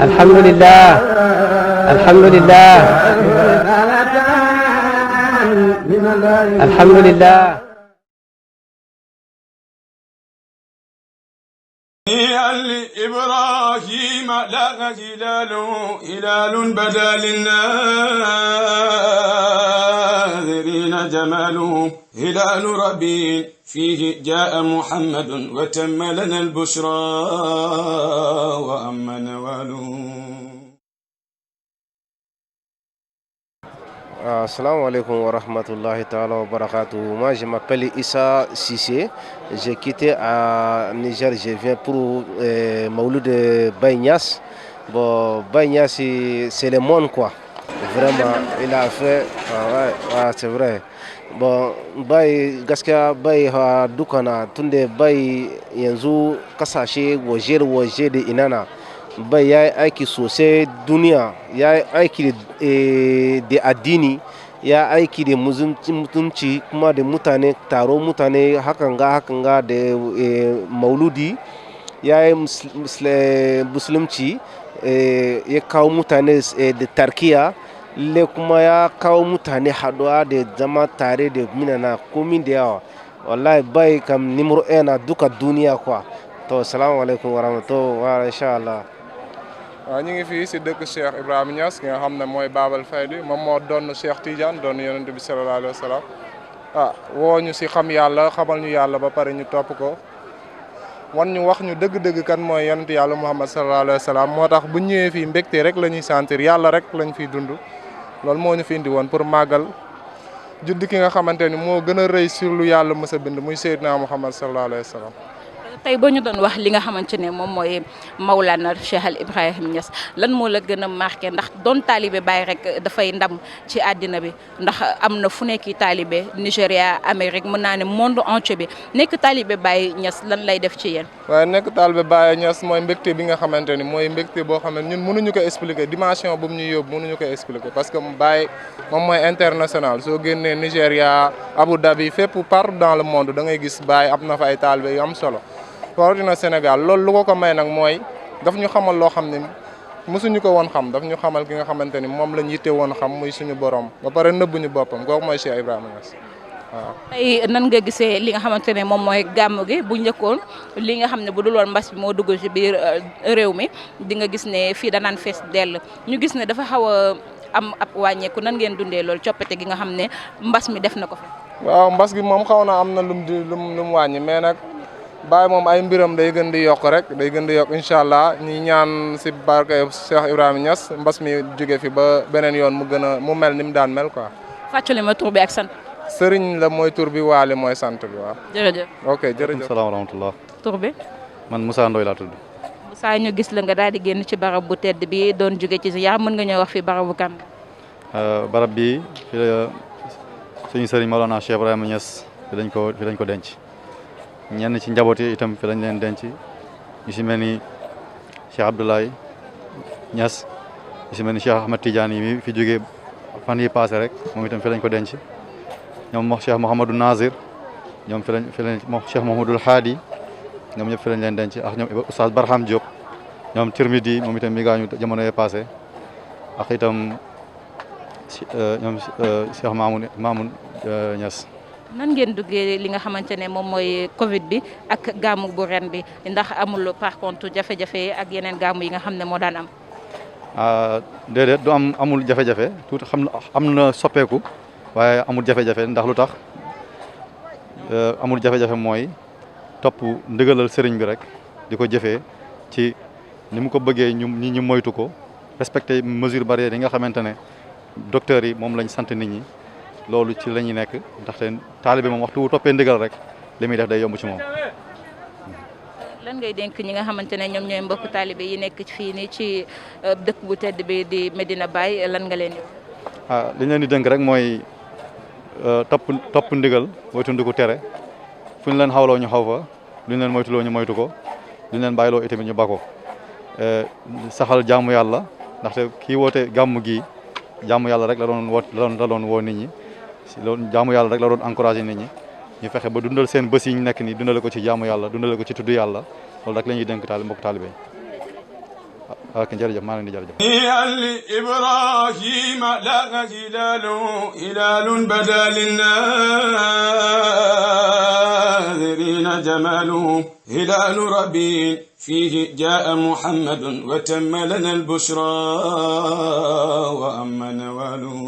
alhamdulillah alhamdulillah alhamdulillah إبراهيم لاغ هلال بدا للناذرين جماله هلال ربيع فيه جاء محمد وتم لنا البشرى وأما نواله. Assalamu alaikum wa rahmatullahi ta'ala wa barakatuh. Moi, je m'appelle Issa Sissé. J'ai quitté à Niger, je viens pour Maouloud de Baïnias. Bon, Baïnias, c'est le monde, quoi. Vraiment, il a fait... ouais, c'est vrai. Bon, Baï, gaskiya Baï ha dukana, tunde Baï yanzu kasashe waje da inana. Bai ya yi aiki sosai duniya, ya yi aiki da addini, ya aiki da mutunci kuma da mutane, taro mutane hakan ga da mauludi, ya yi musulunci, ya kawo mutane da tarkiya, le kuma ya kawo mutane haɗuwa da zama tare da minana komin da yawa. Wallahi Bai kam nimero na duka duniya kwa. To assalamu alaikum wa rahmatullahi wa insha Allah. waaw ñu ngi fii si dëkk Cheikh Ibrahima Niass nga xam ne mooy Babal Faydi moom moo doon Cheikh Tidiane doon yonent bi sallallahu alayhi wa sallam woo ñu si xam yàlla xamal ñu yàlla ba pare ñu topp ko wan ñu wax ñu dëgg-dëgg kan mooy yonent yàlla Muhammad sallallahu alayhi wa sallam moo tax bu ñëwee fii mbégte rek la ñuy sentir yàlla rek lañ fiy dund loolu moo ñu fi indi woon pour màggal judd ki nga xamante ni moo gën a rëy si lu yàlla mës a bind muy Seydina Muhammad sallallahu alayhi wa sallam. tey boo ñu doon wax li nga xamante ne moom mooy Maulana Cheikh Al Ibrahim Niass lan moo la gën a marqué ndax doon taalibe Baay rek dafay ndam ci àddina bi ndax am na fu nekk taalibe Nigéria Amérique mën naa ne monde entier bi nekk taalibe Baay Niass lan lay def ci yéen. waaye nekk taalibe Baay Niass mooy mbégte bi nga xamante ni mooy mbégte boo xam ne ñun mënuñu ko expliquer dimension bu mu ñu yóbbu mënuñu ko expliquer parce que Baay moom mooy international soo génnee Nigéria Abu Dhabi fépp partout dans le monde da ngay gis Baay am na fa ay taalibe yu am solo. rawatina Sénégal loolu lu ko may nag mooy daf ñu xamal loo xam ne mësuñu ko woon xam daf ñu xamal ki nga xamante ni moom lañ yitte woon xam muy suñu borom ba pare nëbbuñu boppam kooku mooy Cheikh Ibrahima Niass waaw. tey nan nga gisee li nga xamante ne moom mooy gàmmu gi bu njëkkoon li nga xam ne bu dul woon mbas bi moo dugg ci biir réew mi di nga gis ne fii danaan fees dell ñu gis ne dafa xaw a am ab wàññeeku nan ngeen dundee loolu coppite gi nga xam ne mbas mi def na ko fi. waaw mbas gi moom xaw na am na lu mu wàññi mais nag. Baay moom ay mbiram day gën di yokk rek day gën di yokk incha allah ñi ñaan si barke Cheikh Ibrahima Niass mbas mi jóge fi ba beneen yoon mu mel ni mu daan mel quoi. fàttali ma tur bi ak sant. Sëriñ la mooy tur bi Waali mooy sant bi waaw. jërëjëf. ok jërëjëf. salaam wa rahmatullah. tur bi. man Moussa Ndoye laa tudd. Moussa ñu gis la nga daal di génn ci barab bu tedd bi doon jóge ci si yaa mën nga ñëw wax fi barabu kan. barab bi fi la suñu sëriñ Maolana Cheikh Ibrahima Niass fi lañ ko denc. ñenn ci njaboot yi itam fi lañ leen denc ñu si mel ni Cheikh Abdoulaye Niass ñu si mel ni Cheikh Ahmed Tidiane yi mi fi jógee fan yi passé rek moom itam fi lañ ko denc ñoom Cheikh Mouhamadou Nazir ñoom fi lañ moom Cheikh Mouhamadoul Hadi ñoom ñëpp fi lañ leen denc ak ñoom Oustaz Barham Diop ñoom Tirmidi moom itam mi gaañu jamono yi passé ak itam ñoom Cheikh Mamoun Niass. nan ngeen duggee li nga xamante ne moom mooy Covid bi ak gàmmu bu ren bi ndax amul par contre jafe-jafe ak yeneen gàmmu yi nga xam ne moo daan am. déedéet du amul jafe-jafe tuuti am na soppeeku waaye amul jafe-jafe ndax lu tax amul jafe-jafe mooy topp ndigalal sëriñ bi rek di ko jëfee ci ni mu ko bëggee ñu moytu ko respecter mesures barrières yi nga xamante ne docteurs yi moom lañ sant nit ñi. loolu ci la ñuy nekk ndaxte taalibe moom waxtu wu toppee ndigal rek li muy def day yomb ci moom. lan ngay dénk ñi nga xamante ne ñoom ñooy mbokk taalibe yi nekk fii nii ci dëkk bu tedd bi di Medina Baye lan nga leen di. li ñu leen di dénk rek mooy topp ndigal moytu tere fu ñu leen xawloo ñu xaw fa lu ñu leen moytuloo ñu moytu ko lu ñu leen bàyyiloo itamit ñu ba ko saxal jaamu yàlla ndaxte kii woote gàmm gi jaamu yàlla rek la doon woo nit ñi. si loolu jaamu yàlla rek la doon encouragé nit ñi ñu fexe ba dundal seen bés yi ñu nekk nii dundale ko ci jaamu yàlla dundale ko ci tudd yàlla loolu rek la ñuy dénk mbokk taalibe yi ok jërëjëf maa leen di jërëjëf إبراهيم لا هلال بدا للناذرين جماله هلال ربيع فيه جاء محمد وتم لنا البشرى وأما نواله